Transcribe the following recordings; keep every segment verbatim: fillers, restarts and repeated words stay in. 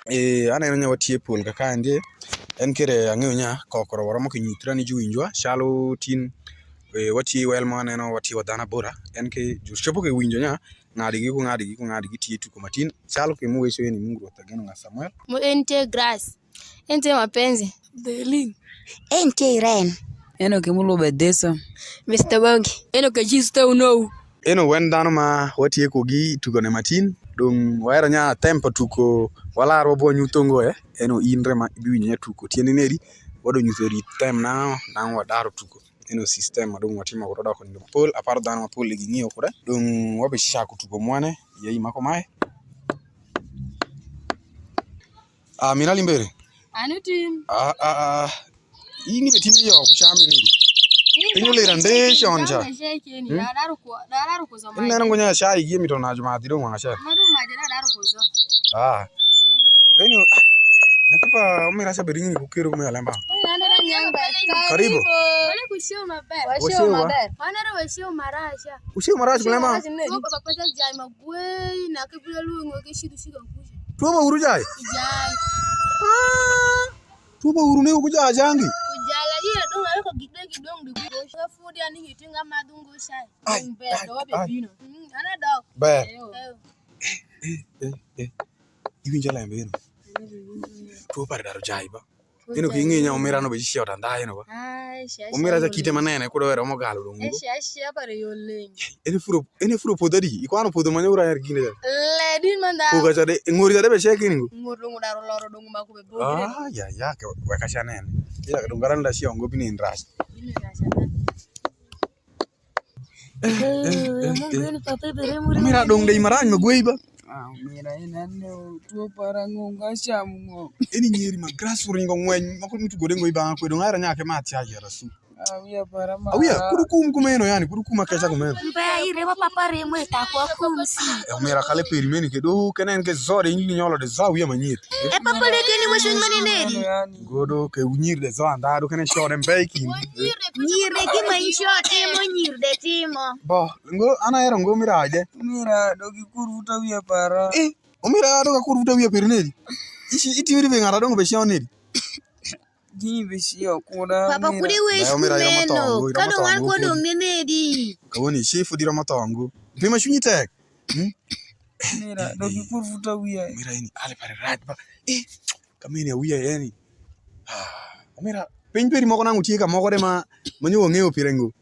Eh, aneno nya watye pol kaka ndie. En kere ang'eyo nya kokoro woro mo kinyuthra ni juwinjwa, calu tin, eh, watye i wel mo, aneno watye wa dhano abora. En ke jucopo ke winjo nya, ng'adi giku ng'adi giku ng'adi gitye tuko matin. Calu ke muweco eni, Mungu Rwoth ageno ng'a Samuel. Mo en tye Grace. En tye Mapenzi. Delin. En tye Irene. Eno ke mulube Desa. Mister Bongi. Eno ke Jisu te unou. Eno wen dhano ma watye kugi i tukone matin. Dong' wahero nya tem pa tuko walar wabwa nyutho ngo eh. Eno in re ma ibiwinyo nya tuko tiende neri. Wado nyutho ri tem nang'o nang'o wadaru tuko. Eno system ma dong' watimo kudo doko nindo pol, aparo dhano ma pol ging'iyo kude. Dong' wabicaku tuko mwane, yei mako mae. Ah, mina limbere. Anu tim. Ah, ah, ah. Ini be timbe yo kuchame ni. Ini piny ulira nde chon cha. Hmm? Ineno ngunya chai gi mito na juma dhiro ngwa chai. Ah. Eno, nyathi pa omera cha bedi ng'ini kukero kume alemba. Karibu. Wale kushio maber. Washio maber. Wanare washio marasha. Ushio marasha kulemba. Tuo papa pata jai magwei na kibula luongo ke shidu shiga kusha. Tuo ma uru jai. Jai. Tuo ma uru ne uku jai jangi. Ujala iya dong ayo ko gidong gidong di kusha. Fudi ani ngitinga madungu shai. Ai, ai, ai. Mm, ana dok. Ber. Eh, eh, eh. Iwinjo lembe eno. Tuo pare daro jai ba. Eno ki ng'inya umira no be ci ciot andha eno ba. Umira za kite manene kudo wero mo galo dong. Eni furo eni furo podho di. Ikwano podho manyo ura er gine. Ledin manda. Ko ka chade ngori chade be cheki ngo. Ngor dong daro loro dong ma ko be bo. Ah ya ya ke weka chanene. Ya dong garan da ci ongo bini indras. Bini indras. Mira dong dei marany ma gwei ba. Ah, mira inanno tuo para ngo nga cham ngo. Eni nyeri ma gras uringo ngweny ma kudu tugo dengo ibanga kwedo ngara nyake ma tia yera su. Ah, wia para ma. Awia kudu kum kumeno yani kudu kuma kecha kumeno. Mbe ire wa papa remo e ta kwa kum si. E mira kale peri meni ke do kenen ke zode ni nyolo de za wia manyir. E papa le keni washun mani neri. Godo ke unyir de zo anda do kene shore mbeki. Nyirde ki ma in shore timo nyirde timo. Bo ngo ana ero ngo mira de. Mira do ki kur vuta wiya para. Eh, omira do ka kur vuta wiya peri neri. Ishi itiyo di ngara do ngo be shon neri. Ji be shio kuda. Papa kude we shumeno. Kado wan kwa dong ne neri. Kawoni shifu diro matongo. Pima shunyi tek. Hmm? Mira do ki kur vuta wiya. Mira ini ale pare raj ba. Eh. Kamini awiya yani. Ah, omera piny peri moko nang' utye ka moko de ma ma nyo wang'eyo pire ngo.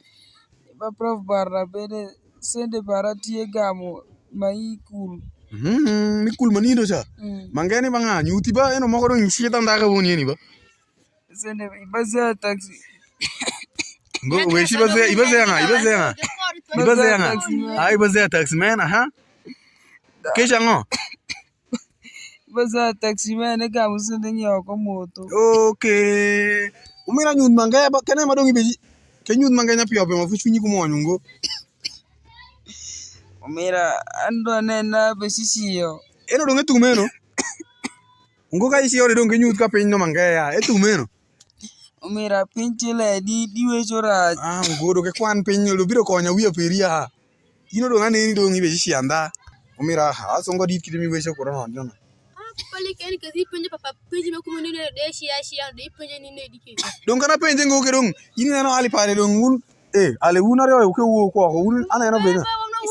Ba prof bara bede sende bara tye gamo ma i kul. Mhm, mi kul ma nindo cha. Mm. Mangeni ba ng'a nyuthi ba eno moko dong' nyisi dha ndaka won yeni ba. Sende ibaze taxi. Ngo we shi baze ibaze nga ibaze nga. Ibaze nga. Ah ibaze taxi man aha. Kesha ngo. Baza taxi man e gamu sende nyo ko moto. Okay. Umira nyuth mange ba kene ma dong ibe ke nyuth mange nya piyo be ma fu chunyi ku mo nyungo. Umira ando ne na be sisiyo. Eno dong etu meno. Ungo ka isiyo de dong ke nyuth ka piny no mange ya. Etu meno. Umira piny tye ledi diweco rac. Ah, ungo do ke kwan piny no biro konya wiya peri ya. Ino dong aneni dong ibe ci andha. Umira asungo dit kidi mi weche kuro no dino. Pali ken ke si penje papa penje me kuma nene de shi ya shi ya de penje ni ne dike. Dong kana penje ngo ke dong ini neno ali pare dong un eh ale un aryo ke wo ko ko un ana eno bene.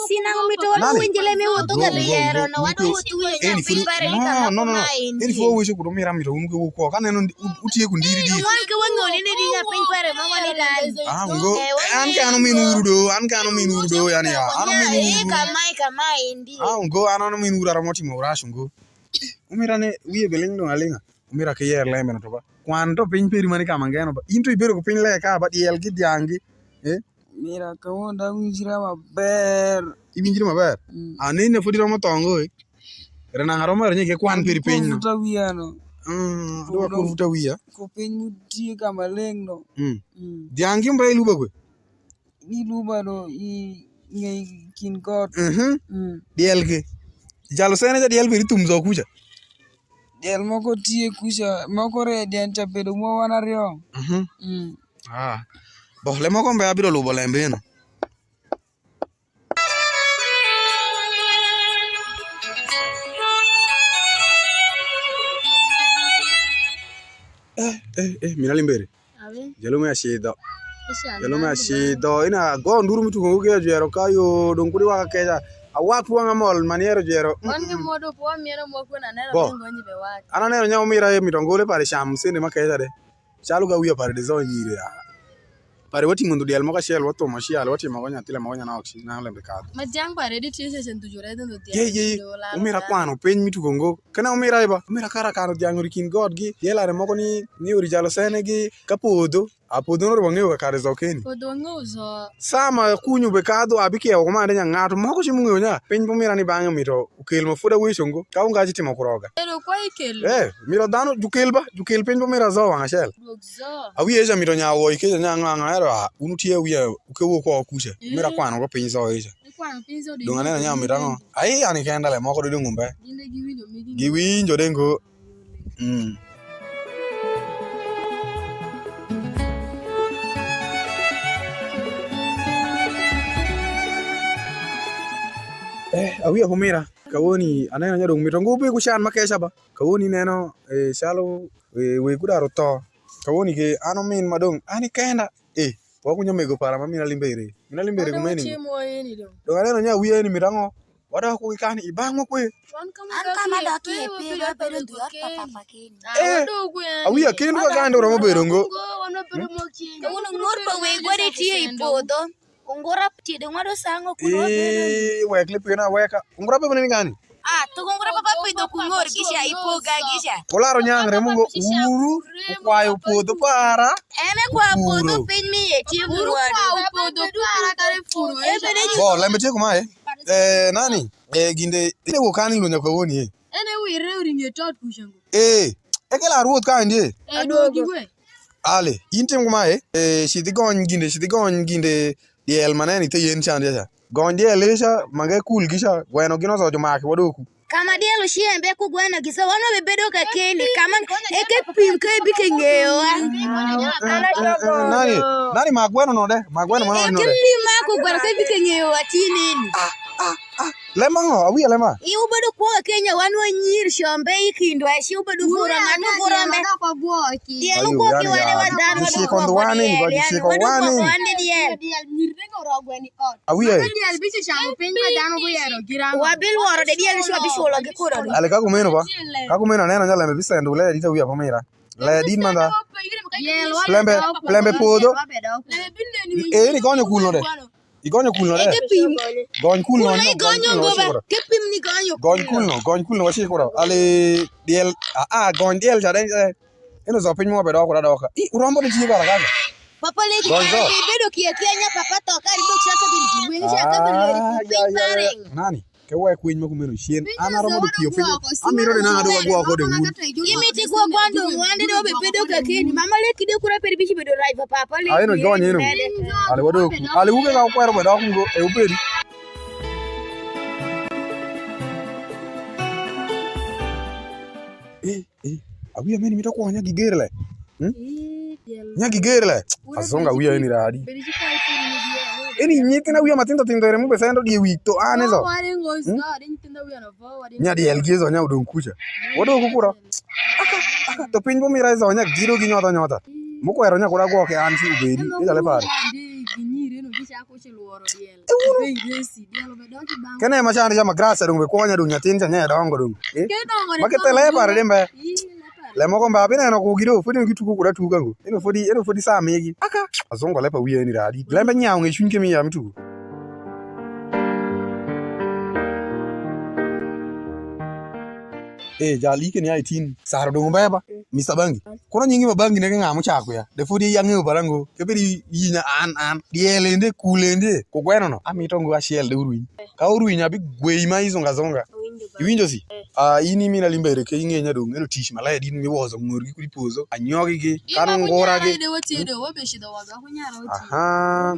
Sina ngomito wala winjile me woto ga de yero no wado wotu we ja piny pare ni kama kuma indi. Eni fo weche kuro mira mito un ke wo ko kana neno utie ku ndiri di. Wan ke wang'oni ne di nya piny pare ma wan i lal. Ah, ngo, an ke ano min uru do, an ke ano min uru do, yani ya, ano min uru. Kamae, kamae ndi. Ah, ngo, an ano min uru aramo timo urash ngo. Umira ne, wiye beling dong alinga. Umira ke yer lembe no to ba. Kwan to piny peri mani kama ngeno ba. In to ibedo ko piny le ka ba diel gi diangi. Eh? Mira ka wonda winjira maber. Iwinjiri maber? Mm. Ah, ne ne fodi romo tongo eh. Renanga romo ero nyeke kwan peri piny no. Kuvuta wiya no. Mm, adwa kuvuta wiya. Ko piny mutye kama leng' no. Mm. Mm. Dhiang' gi mba iluba kwe? Ni luba no i ng'ei kin got. Mhm. Mm. Diel gi. Jalo sene ja diel beri thum zo kucha. Diel moko tye kucha, moko re diel cha bedo mwa wan aryo. Mhm. Mm. Ah. Bo le moko mbe abiro lubo lembe no. Eh, eh, mina limbere. Awe. Jalume acidho. Isha. Jalume acidho. Ina go nduru mituko ngo ke jwero ka yo dong kudi waka keja. Awak wanga mol man yero jwero. Wan ke modo po mieno mo kwena neno. Bo. Ngo nyi be wak. Ana neno nya umira ye mitongole pare sham sende ma keja de. Calu ga wiya pare de zo nyire ya. Pare wating'o ndhu diel moko acel, wathumo aciel, watimo ko nyathi lemoko nyanok ci nang lembe kadhu. Ma jang pare di tye cece ndhu jure ndhu diel. Ye, ye, umira kwano piny mituko ngo. Kena umira iba, umira kara kano dhiang' ori kind godgi, diel are moko ni, ni ori jalo sene gi ka podho, a podho noro wang'eyo ka kare zo keni. Podho wang'eyo zo. Sama kunyu be kadho, abikiewo kumande nya ng'ato moko ci mung'eyo nya, piny pumira ni bang'e mito ukel ma fodi aweco ngo, ka ungaci timo kuroga. Ero kwa ikelo. Eh, mira dhanu jukel ba, jukel piny pa mira zo wang' acel. Dwog zo. Awiye ca mito nya woi keca nya ng'a ng'a ero a, un utye awiye uke wo ko kuca. Mm. Mira kwano ko piny zo ica. Ikwano piny zo. Dong' aneno nya mira ng'o. Ai, an kenda le moko dong' umbe. Ginde giwinjo migi. Giwinjo de ngo. Mm. Eh, awiya kumira. Kawoni aneno nya dong' mito ngo be ku can ma keca ba. Kawoni neno, eh, calu, eh, wegu daru tho. Kawoni ke an omin ma dong' an i kenda. Eh, wakunyo mego para ma mina limbe ire. Mina limbe ire kumeni. Dong' aneno nya wiye ni mito ang'o. Wadok ku kani i bang' ma kwe. An ka ma dok i e piny, wabedo ndhu ot pa papa keni. Eh, awiya kendo ka gande ura mabedo ngo. Kawuono ng'or pa wegwa ni tye i podho. Ungura tide ng'wado sango kuno wabedo. Eh, wek lipina weka. Ungura pe ni gani? Ah, to ungura papa pidho ku ng'or gica ipoga gica. Kularo nyangre mungo uru ukwayo podho para. Ene kwa podho piny mi ye tie murwado. Kwa podho para kare furo. Ebe de. Bo lembe tie kumae. Eh, nani? Eh, ginde ine wo kani lo nyaka woni eh. Ene wire uringe tot kuchango. Eh, ekela ruoth kani eh. Eh, dogi we. Ale, in tim kumae, eh, cidhi gony ginde, cidhi gony ginde diel ma neni the yen can ca. Gony diel ca, mange kul gica, gweno gin oso jumaki wadoku. Kama diel uciembe ku gweno giso, wan wabebedo kakeni, kama eke pim ke bike ng'eyowa. Nani, nani ma gweno no de, ma gweno ma no de. Eke pim ma ku gweno ke bike ng'eyowa ti nini. Ah, ah, ah. Lema ng'o? Awiya lema. I ubedo kwo Kenya, wan wa nyir combe i kindwa, ci ubedo vura ng'atu vura mbe. Diel ukwo ki wane wa dhano. Giciko ndwani, giciko wani. Diel. Awiya. Diel bici chamo piny ma dhano guyero girango. Wabilworo de diel ci wabiculo gi kuro. Ale ka kumeno ba. Ka kumeno aneno nya lembe bisendo le dita wiya pamira. Le din manda. Lembe, lembe podho. Eh, ni konyo kulo de. Igonyo kulno de. Eke pim. Gony kulno. Kulno igonyo ngo ba. Ke pim ni gonyo. Gony kulno, gony kulno wasi kuro. Ale diel, a a gony diel jare. Eno zo piny mo bedo kura doka. I urombo de tiyo bara kaka. Papa le ki bedo kia kia nya papa to ka ri do chaka bin ki wen chaka bin le ku piny pareng. Nani? Ke wek winy ma kumeno cen. An aromo do tiyo piny. Amiro de nanga do wagwa ko de wun. Imiti kwa kwando ngwande do be pedo ka keni. Mama le kide kura peri bichi bedo rai papa le. Ayo no jonye no. Ale wado ku. Ale wuke ka kwero bedo ku ngo e ubedi. Eh, eh, awiya meni mito konya gi ger le. Hmm? Ih, diel. Nya gi ger le. Ura azonga wiya eni radi. Bedi ci kwa ipiri ni diel. Eni nyithina wiya matindo tindo ere mu besendo die wik to ane zo. Wari ngo zo, de nyithindo wiya no vo, wari. Nya diel gi zo nya udong kucha. Wado ku kuro. Aka, aka, to piny bo mira zo nya gido gi nyotha nyotha. Mukwero nya kura gwoke an ci ubedi. Ijale pare. Ginyire no gichako ci lworo diel. E uru. Be iresi, diel obedo ki bang'. Kene ma chan jama grasa dong be kwonya dong nyatin cha nye dongo dong. Eh? Ke dongo ne. Ma kete dongo le pare dong. Dembe. Ih, le pare. Le moko mba bineno ku gido fodi gituko kuda tuka ngo. Eno fodi, eno fodi sa migi. Aka. Azongo le pa wiye ni radi. Lembe nyawo nge chuny ke mi yam tuko. Eh, jal ike ni ai tin. Saro dong beba. Mister Bangi. Kuno nyingi ma bangi ne ke ng'a mucako ya? De fodi ya ng'eyo bara ngo. Ke bedi yinya an, an. Dielende, kulende, ku gweno no. Amito ngo achiel de urwiny. Ka urwiny abi gweyi ma izonga zonga. Iwinjo si? Ah, in imina limbere ke ing'enya dong. Eno tich maler din miwozo ng'orgi kudi pozo. Anyogi gi, kano ngora gi. Aha.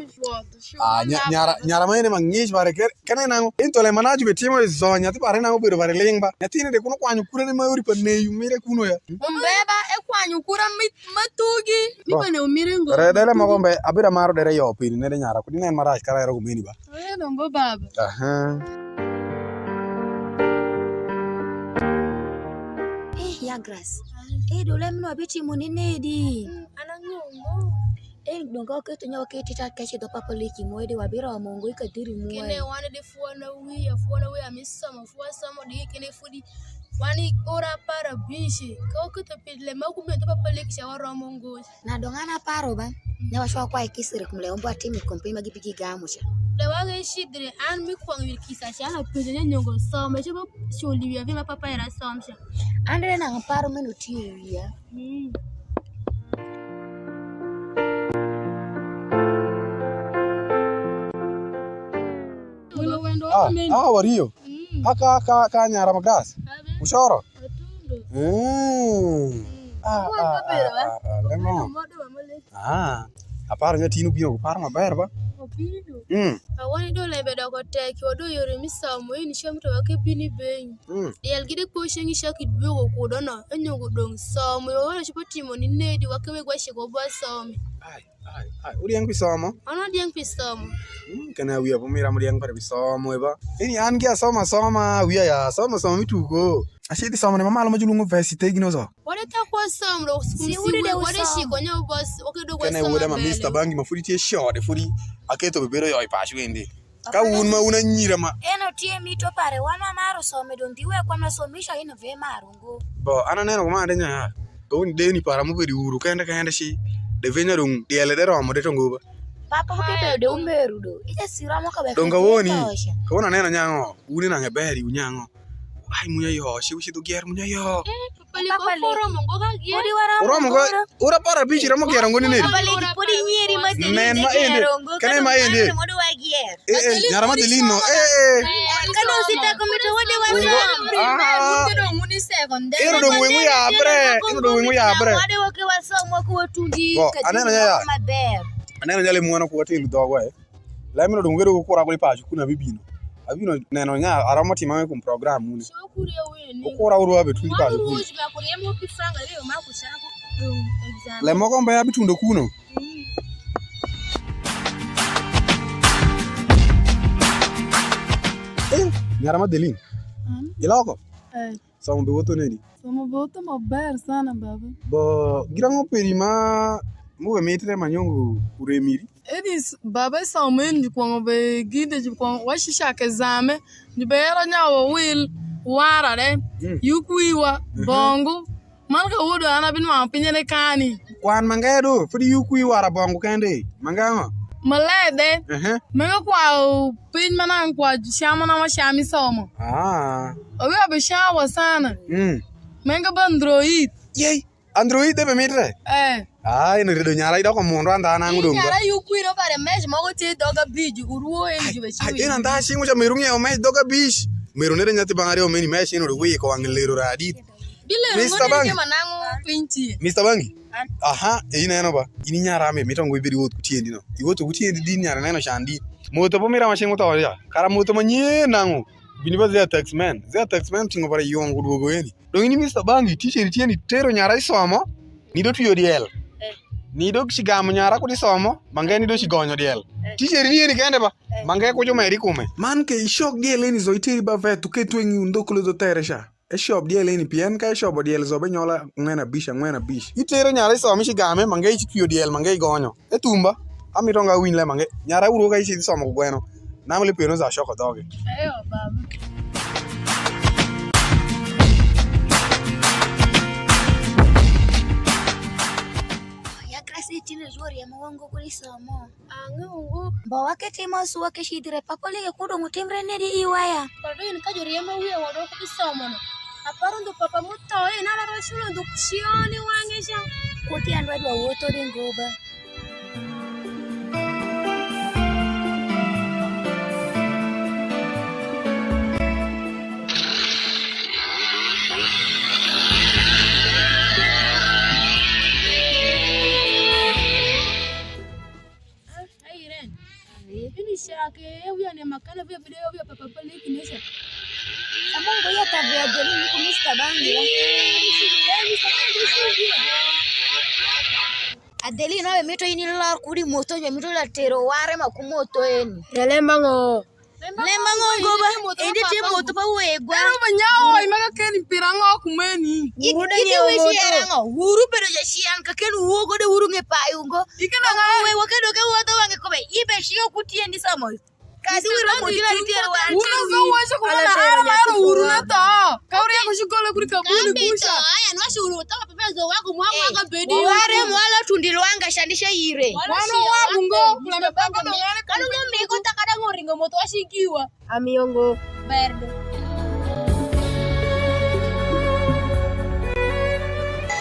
Ah, nya-, nyara, nyara ma ene ma ng'ich pare ke, kene nango. Into le manacu be timo i zo, nyathi pare nango bedo pare ling ba. Nyathine de kuno kwanyo kura ne ma yori pa neyu mire kuno ya. Umbeba e kwanyo kura mi, ma thugi. Mi bene umire ngo. Re dele moko mbe, abira maro dere yo piny, ne de nyara, kudi nen marac kara ero kumeni ba. Oye dongo baba. Aha. Eh, ya Agras. Eh, do lem no abitimo ni nedi? Mm, an ang'eyo ngo. Eh, donge waketo nyo waketi ta kec i dho papa leki mwe di wabiromo ngo i kadiri mwe. Kine wan di fwana wiya, fwana wiya mi somo, fwa somo di kine fudi. Wan i ora apar abic. Ka waketo pi lem ma kumedho papa leki ca waromo ngo. Na dong' an aparo ba, nya wacowa kwa i kisiri kum lemo bwa timo i kom piny ma gibigigamo ca. Lewa ge cidre an mi kwong wi kisa ca na penjo nya nyongo som, ma cobo culi wi avi ma papa era som ca. An re nang' aparo meno tio i wiya. Mm. Welo wendo Ah, omen. Ah, wario. Mm. Aka, aka, aka nyara ma gras. Abe. Ushoro. Atundo. Mm. Ah, Wan ah, maber, ah, wa? Ah, ah, lemo. Atundo modo wa mole. Ah, aparo nya tinu bino ku paro maber ba? Obino. Mm. Awani do lembe doko tek, wado yore mi somo, ini cem to wake bini benyi. Mm. Diel gide kpo ceng' icak idwogo kudo no, enyugo dong' somo, yo wana cupo timo ni nedi, wake weg waciko bwa somo. Ai, ai, ai, udieng pi somo? Wan wadieng pi somo. Mm, kena wiya po mira mudieng pare pi somo, eba. Ini an gi asoma soma, wiya ya, asoma soma mi tugo. Acidhi somo ne mamalo ma julwongo vesi tegino zo. Wade ta kwa somo do kum Si si wude de wade usom. Shiko nyo boss, wake do kwa Kene somo wuda ma mbele. Mister Bangi ma fudi tye shode, fudi aketo bebedo yo i pacu endi. Ka wun ma wun anyira ma En otie mito pare, wan wamaro some, dong' dhiwek wan wasomisha in ve maro ngo. Bo, an aneno kumande nya ya. Kawun deni para mubedo uru kende kende ci. De venya dong' diele de romo de to ngo ba. Papa mukebedo de umeru do. Ija siro mo ka wek Dong' kawoni, tosha. Kawoni aneno nyango, wun nang' eberi wu nyango. Ai, munya yo, ci wucidho gier munya yo. Pali Papa ko le. Foro mo ngo ka gier. Podi waromo Uromo ko, gono. Ura para bici romo gier ngo ni neri. Papa le podi nyeri ma deli Nen de ma ende. Gier ngo, Kane kano ma ende. Mano modo wa gier. Eh, eh, nyara Madeline no. Eh, eh. Kano usita ko mito wode wa Ungo. Sa. Ah. Ero dong' weng'u yabre. Ero dong' weng'u yabre. Wade wake wa sa mo ko tundi. Bo, aneno ya. Maber. Aneno nyale mwana ku watin dhogo eh. Lemino dong' wedo ku kura kuli paco kun abibino. Abino neno nya aromo timo ang'o kum program mune. Ku kura urwa be tundi paco kun. Lem moko mbe abitundo kuno. Eh, nyara Madeline. Iloko? Eh. Somo be wotho nedi? Somo be wotho maber sana, baba. Bo, girango peri ma muwe mitre ma nyongo uremiri? Edi s-, baba, i somo eni jukwongo be ginde jukwongo waci cake zame, jubeyero nyawo wil, warare, Mm. yuk wiwa, Mhm. bongu. Man ka wodo an abinwang'o pinye ni kani. Kwan mange do, fodi yuk wiwa wara bongu kende. Mange ang'o? Malede. Ehe. Menge kwa piny ma nang' kwa camo na ma cami somo. Ah. Obi obi cawa sana. Mm. Menge ba Android. Yei, Android ebe mitre? Eh. Ah, ino redo nyara idoko mundo andha nangu dong. Nyara yu kwiro pare mej mogo tye dog abij, uruo en jube chiwi. Ai, ina ndha chingo cha meru ng'iewo mej dog abij. Meru nere nyathi bang' ariyo meni mej ino ruwi ko wang' lero radit. Mister Bangi. Mister Bangi. Aha, e ineno ba. In inyara me mitongo ibedi wuoth ku tiendi no. Iwuotho ku tiendi din nyara neno can din. Motho po mira ma ceng' utho ya. Kara motho manyien nang'o? Bini ba zia taxman. Zia taxman tingo bara yong ku duogo eni. Dong ini Mister Bangi, teacher tiendi tero nyara isomo, nido twiyo diel. Nido cigamo nyara kud isomo, mange nido cigonyo diel. Teacher ni eni kende ba. Mange kujo meri kume. Man ke ishok diel eni zo iteri ba vet, uket weng'i undo kulo zo tere sha. Eshop diel eni, pien ka eshopo diel zobe nyola ang'wen abic, ang'wen abic. Itero nyara i somo, icigame, mange icitwio diel, mange igonyo. Etumba, amito nga winy le mange. Nyara uru ka icidhi somo ku gweno. Nang' le peno za shoko dhoge. Eyo, baba. Ya Grace itine zuori ya mawongo kuli somo. Ang'e ungu. Mbo waketimo su wakecidhire papolike kudong' utimbre nedi iwa ya? Kod in ka juriemo wie wodoko isomono. Aparo ndhu papa mutho in alaro culo ndhu cioni wang'e ca. Kutiendwa dwa wotho di nguba. Ai, Irene. Ini cake, e wiya ne makana via video via papa pale kinesha. Amongo ya tabia jeni ni ku Mister Bangi. Adelino abe mito in ilor kudi moto, jo mito la tero ware ma ku moto eni. Yalemba ngo. Lembang'o ngo ba, endi tye moto pa wegwa. Ero ma nyawo wa imaka keni pira ngo kumeni. Wuru donye moto. Wuru bedo jaciyang ka ken wuwo gode wuru nge payo ngo. Ikena ngai. Wewa kedo ke wuodho wange kobe ibe shiyo kutiendi samo. Kadi wiro moto ina nitiere wa. Wuna zo wacho kuma na ara maro wuru na tho. Ka wuri yako shikole kuri kabuli kusha. Aya nwa shuru tho. Ware mwalo tundi lwanga shandisha ire. Wano wabu ngo, kuna mepaka dong'ane. Kano ngo miko takada ngo ringo moto washikiwa. Amiyo ngo. Berdo.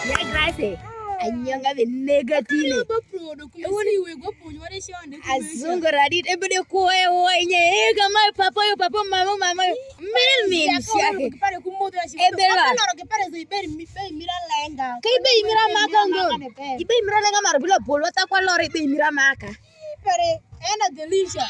Ya Grace, anyonga be nega tine. Azungu radit, ebede kuwe wo inye ega mai papa yo, papa mama, mama yo. Mel min shake. Ebela. Ka ibe imira maka ngo. Ibe imira lenga mar bila bol wata kwa lore ibe imira maka. Pere ena delisha.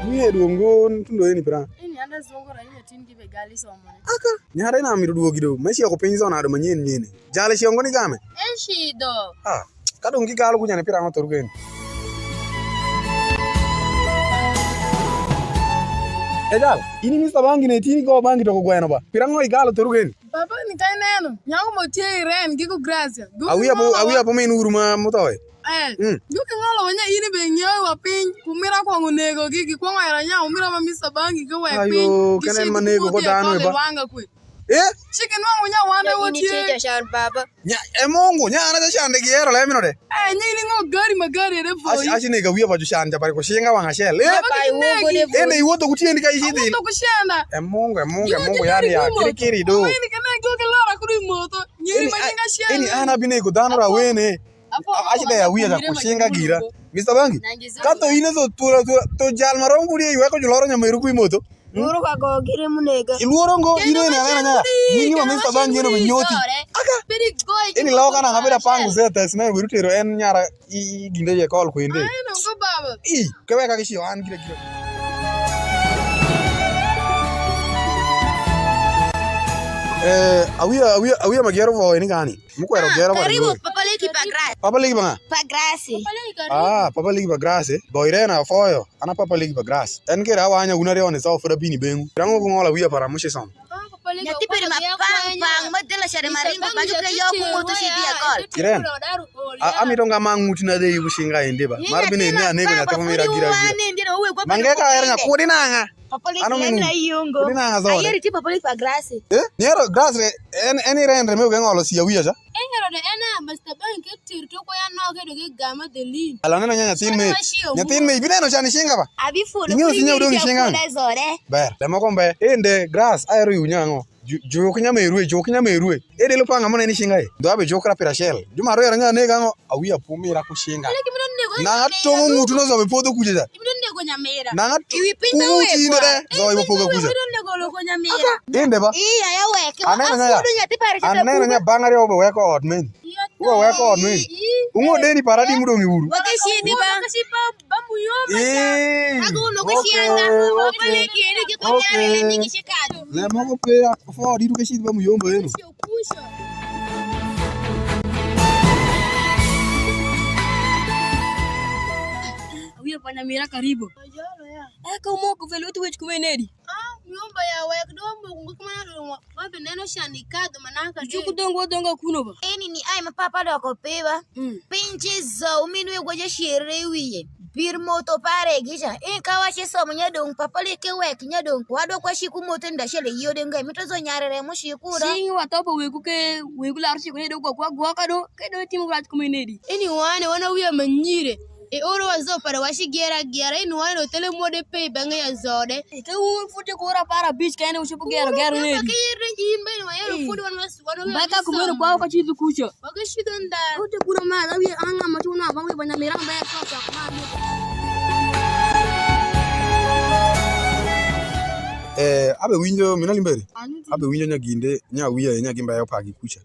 Mie dwongo tundo eni pra. Ini anda zongo ra ini tin gibe gali somo ne. Aka, nyare na mi dwongo gido. Mashi ko piny zona do manyen nyene. Jale shiongo ni game. Eshido. Ah. Ka dong' gigalo ku nyane pira ang'o thuru geni. E jal, in i Mister Bangi ne tini go bangi to ku gweno ba. Pira ang'o igalo thuru geni. Papa ni ka ineno, nyango mo tye i ren gi ku Gracia. Awia po, awia po min uru ma muthoe. Eh. Mm. Duki ng'olo wanya in be ng'iewo wa piny, ku mira kwong onego gi, gi kwong ero nya umira ma Mister Bangi gi wek piny. Ayo, kenen ma nego ko dano e ba. Wanga kwe. Eh? Cik inwang'u nya wan e wotye. Nya, e Mungu, nya an aca cande gihero lembino de. Eh, nya in ing'o gari ma gari ere boyi. Aci, aci nega wiya pa jucan ja pare kucinga wang' acel. Eh? Baba, ki negi. Ene iwotho ku tiendi ka icidhi. Awotho ku cenda. E Mungu, e Mungu, e Mungu, yani ya kiri kiri do. Ini kene gyo ke lora kudu i moto. Nyiri ma nyinga cende. Ini an abinego dhano ra wene. Aci de awiya ja kucinga gira. Mister Bangi, ka to in ezo tura tura to jal ma romo budi iweko juloro nyameru ku i moto. Lworo ka go gire munega. Iluoro ngo, in ene anena nya. Nyingi ma Mister Bangi eno binyoti. Aka. Ini loka na ngabeda pangu zetes na wiru tero en nyara i ginde ye kol kwende. Ai no go baba. I, ke weka ki cio an gire gire. Eh, awiya awiya awiya magero vo ni gani. Mukwero gero ba. Karibu, Papa Leki Pagrasi. Papa Leki ba nga? Pagrasi. Ah, Papa Leki Pagrasi. Boy Rena Foyo. Ana Papa Leki Pagrasi. En kere awanya una re on so fura bini bengu. Rango ko ngola wiya para mushi som. Nyathi peri ma pang pang ma dhila share maringo pa juke yo ku mutu shi dia kol. Kiren. Ami donga ma nguti na de yugo shinga ende ba. Mar bine ni anego nyathi ko mira gira gira. Mange ka era nya kudi nanga. Ano minu. Kudi nanga zore. Ayeri ti Papa Leki Pagrasi. Eh? Niero Grace en en irendre me ugengo lo siya wiya cha. Enyero de ena Mister Bank ke tir to ko ya no ke do ke gama de lin. Ala neno nya nyathin me. Nyathin me ibineno cha ni shinga ba. Abi fudo. Inyo sinya udong shinga. Ber. Le moko mbe. Ende Grace ayero yu nyango. Juk nyamerwe, juk nyamerwe. Ede lo panga mone ni shinga e. Ndo abe jokra pira shel. Juma ro yara nya nega ngo. Awi apumira ku shinga. Nanga tongo ngutu no zobe podho kuja ja. Nanga kuku chinde de zobe podho kuja. Inde ba. Iya ya weke. Aneno nya. Aneno nya banga re obo weko ot men. Ubo weko ot men. Ungo deni paradi mudo mi uru. Weke shidi ba. Ba muyomba. Eh. Ago no ke shienda. Opele kieni ki kunyare le ni kishikado. Le moko pe fo di tu ke shidi ba muyomba eno. Awiya pa nyamira karibu. Ojolo ya. Eka umoko velo tu wech kumenedi. Ah, muyomba ya wek do moko kuma na lo. Wabineno shani kadho manaka. Icuku dongo dongo kuno ba. Eni ni ai ma papa doko piba. Mm. Piny ci zo umin wegwa jacirre i wiye. Pir moto pare gica. In ka waci somo nyadong papa leke wek nyadong. Wadok waci ku moto nda cele yode ngai mito zo nyarere mo ci kuda. Cingi wa topo wegu ke wegu lar ciko ne do gwa gwa ka do. Ke do timo gwa kumenedi. Eni wane wana wiya manyire. E oro wa zo pare waci giera giera in wano tele mode pe benge ya zode. E ke un fute ko ora para bic kene ucupo gero gero ne. Ke yere in bene wa yero fute wan was wan. Ba ka kumero kwa ka chidu kucho. Wa ke chidu nda. Ute kuro ma da wi anga ma tuna ba wi banya mira ba ka ka ma. Eh, abe winjo mina limberi. Abe winjo nya ginde nya wiya nya gimba yo pagi kucha.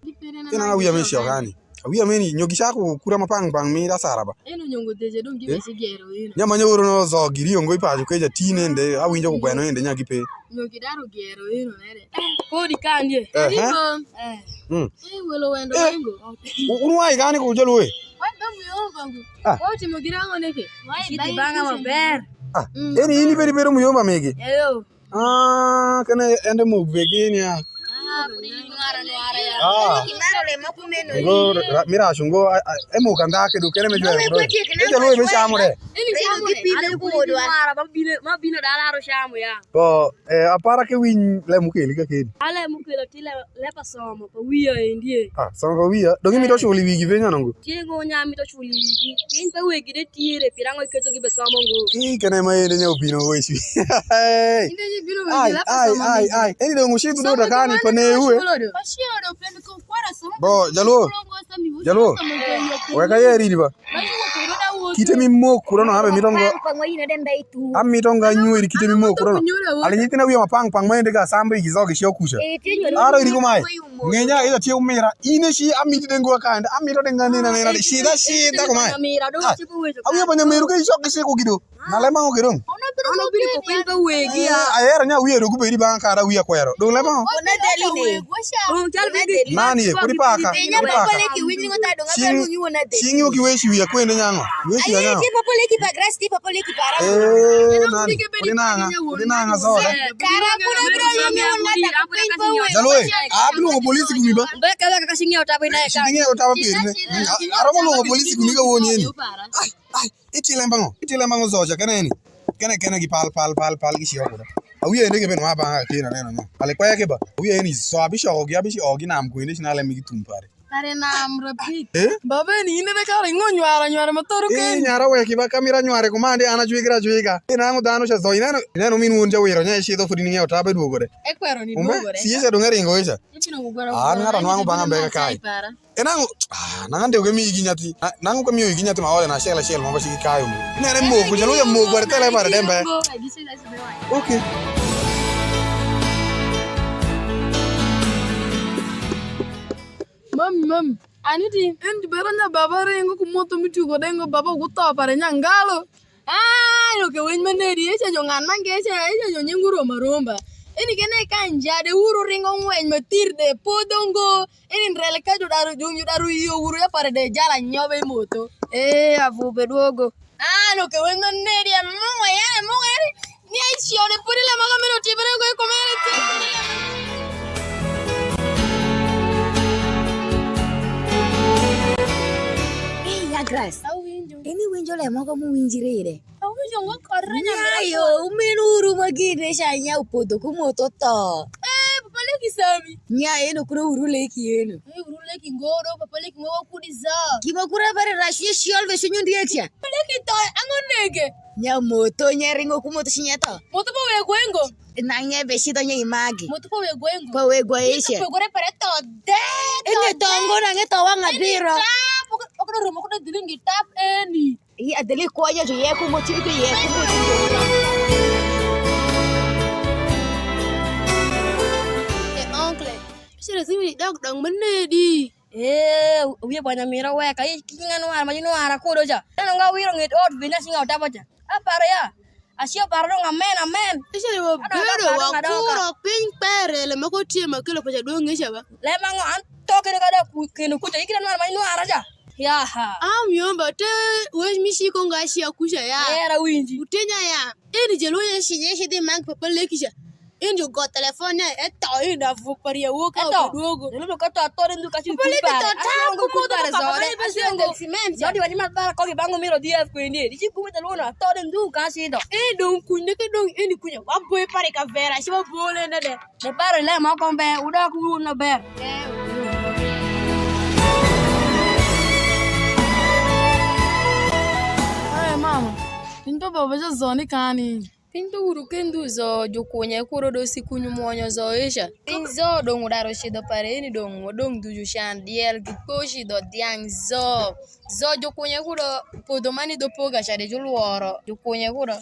Kena wiya me shogani. Awiya meni nyo gicaku kura ma pang pang mi da sara ba. Eno nyongo deje dong gibe sigero eno. Nya ma nyoro no zo giri ongo ipajo ke jatine nde awinjo ku gweno ende nya gipe. Nyo gidaro gero eno nere. Kodi kandie. Eh. Eh. Mm. Eh, welo wendo wengo. Unwai gani ku jolwe. Wai ba mu Muyomba ngo. Ah. Watimo gin ang'o neke? Cidhi bang'a maber. Ah, mm, eni in ibedo, ibedo muyomba migi? Eyo. Ah, kane ende mok be gin ya. Ah, ah. Ngo ra-, miracu ngo, a, a, emok andha ke do kene me jwero bro. Eja lo ebe camu de. Eni camu de. Ane kuno gi mara ma bino, ma bino dala aro camu ya. To, eh, apara ke winy lem mukeli kakeni. Ale mukelo ti le, le pa somo pa wiya endi e. Ah, somo pa wiya. Dong imito cul i wigi benya nongo? Tiengo nya mito cul i wigi. Piny pa wegi de tiere, pira ngo iketo gi be somo ngo. Ih, kene ma ende nya obino weci. Inde ji bino wegi la pa somo. Ai, ai, ai. Eni dong ucidh do dakani pa newu e. Bo, jaluo. Jaluo. Weka ye ridi ba. Kite mi mok kuro no, ambe mito ngo. Amito nga nyueri kite mi mok kuro no. Ali nyithina wiya ma pang pang ma ende ga sambe gi zogi cio kuca. Aro iri kumae. Ng'enya ila tie umira. Ine ci amiti de ngwa kande. Amito de nga nena nena de. Shida shida kumae. Ah, awiya pa nyameru ke icoki siko gido. Na lema ngo gidong. Ono bino ko piny pa wegi ya. Eh, ayero nya wiya dong ubedi bang' kara wiya kwero. Dong lema ngo. Wonadeli ne. Dong cal bigi. Mani ye, kodi paka. Kodi paka. Cing' wo ki weci wiya kwende nyango. Weci wiya nyango. Ti papole ki pa grass, ti papole ki para. Eh, nani? Kodi nanga, kodi nanga so de. Kara kuna bro yumi wonada piny pa wegi. Jalo e, abi luongo polisi kumi ba. Mbeka weka kasi ng'eyo tabu inaye ka. Kasi ng'eyo tabu piny ne. Aromo luongo polisi kumi ka woni eni. Ai, ai. Iti lemba ngo? Iti lemba ngo zoja kene eni. Kene kene gi pal pal pal pal gi ciyo kuda. Awiye ende ke ben wa banga ke na neno no. Ale kwaya ke ba. Awiye eni so abi shoko gi abi shoko gi nam kwende sina lemi gi tum pare. Pare nam rapid. Eh? Baba ni ine de kare ngo nywara nywara ma toro ke. Eh, nyara weki ba kamira nyware kumande ana jwigira jwiga. Ina ngo dano cha zo ineno ineno min wun jawiro nya ishi do fudi ni ngeo tabe duogo de. Ekwero ni duogo de. Siye cha dongere ingo cha. An ng'ato nwang'o bang'a mbeka kae. E nang'o, ah, nang'o ndego kemiyi gi nyathi? Na-, nang'o kemiyo gi nyathi ma ole na achiel achiel moko cigi kayo mo. Nere moko, jaluya moko, ware tele mare dembe. Okay. Mami, mami, aniti, en jubera nya baba ringo ku moto mi tugo dengo baba gutho pare nya ngalo. Ah, eno ke winy manedi, eca jo ng'an mange, eca, eca jo nying uromba romba. Eni kene ka njade uru ringo ng'weny ma tir de podho ngo. Eni ndrele ka judaro, jung judaro yio uru ya pare de jala nyobe i motho. Eh, avube dwogo. Ah, eno ke winy manedi, e Mungu ya, e Mungu ya, ni ai cione pudi la maga meno timere go i komere ti. Eh, ya Grace. Awinjo. Eni winjo le moko mu winjire ire. Awinjo ngo korre nyamera. Nyayo, umin uru ma gine ca nya upodho ku moto tho. Eh, papa leki sami. Nya eno kuro uru leki eno. Eh, uru leki ngodo, papa leki mo kudi za. Gima kura bare rash ye shiol ve shunyu ndiye tia. Papa leki to, ango nege. Nya moto, nya ringo ku moto shinya to. Moto pa wego engo. Na nye be shido nye imagi. Moto pa wego engo. Pa wego eshe. Wego re pare to de. Ene to ngo na nge to wanga biro. Okro romo kuda dilingi tap eni. Iya, adele ko ya jo ye ko mo ti, ye ko mo ti. E oncle, sira simi dog dog manedi? Eh, wiye bwanya mira weka, i ki ng'an war ma yino ara kodo cha. Neno nga wiro ng'et ot bina singa otabo cha. Aparo ya. Acio paro dong amen, amen. Ica ni wabedo wakuro piny kpere le moko tye ma kelo paca dwong' ngeca ba. Lema ngo an to kene kada ku-, kendo kuca ikina nwar ma inwara ja. Yaha. Am yomba te wec mi ciko nga cia kuca ya. Era winji. Utenya ya. Eni jelo ya ci ye ci dhi mang papa leki ca. Eni jo go telefon ya eto eni da vuk pa ria wo ka odwogo. Eto. Jelo ka to atore ndu ka ci. Papa leki to ta kumodho ka papa leki pa zode. Zode wa ci ma bara ko gi bango miro D F kwendi. Di ci kuma jelo na atore ndu ka ci do. Eni dong kunde ke dong eni kunya. Waboye pare ka vera ci wabole na de. De pare le moko mbe, wudok wun maber. Aye mama, in to baba jazoni kani. Piny to uru kendhu zo jukunye kuro do si kunyu mwonyo zo ica. Piny zo dong udaro cidho pare eni dong wadong ducu can diel gi poci dho dhiang zo. Zo jukunye kudo podho mani dho poga ca de julworo jukunye kudo.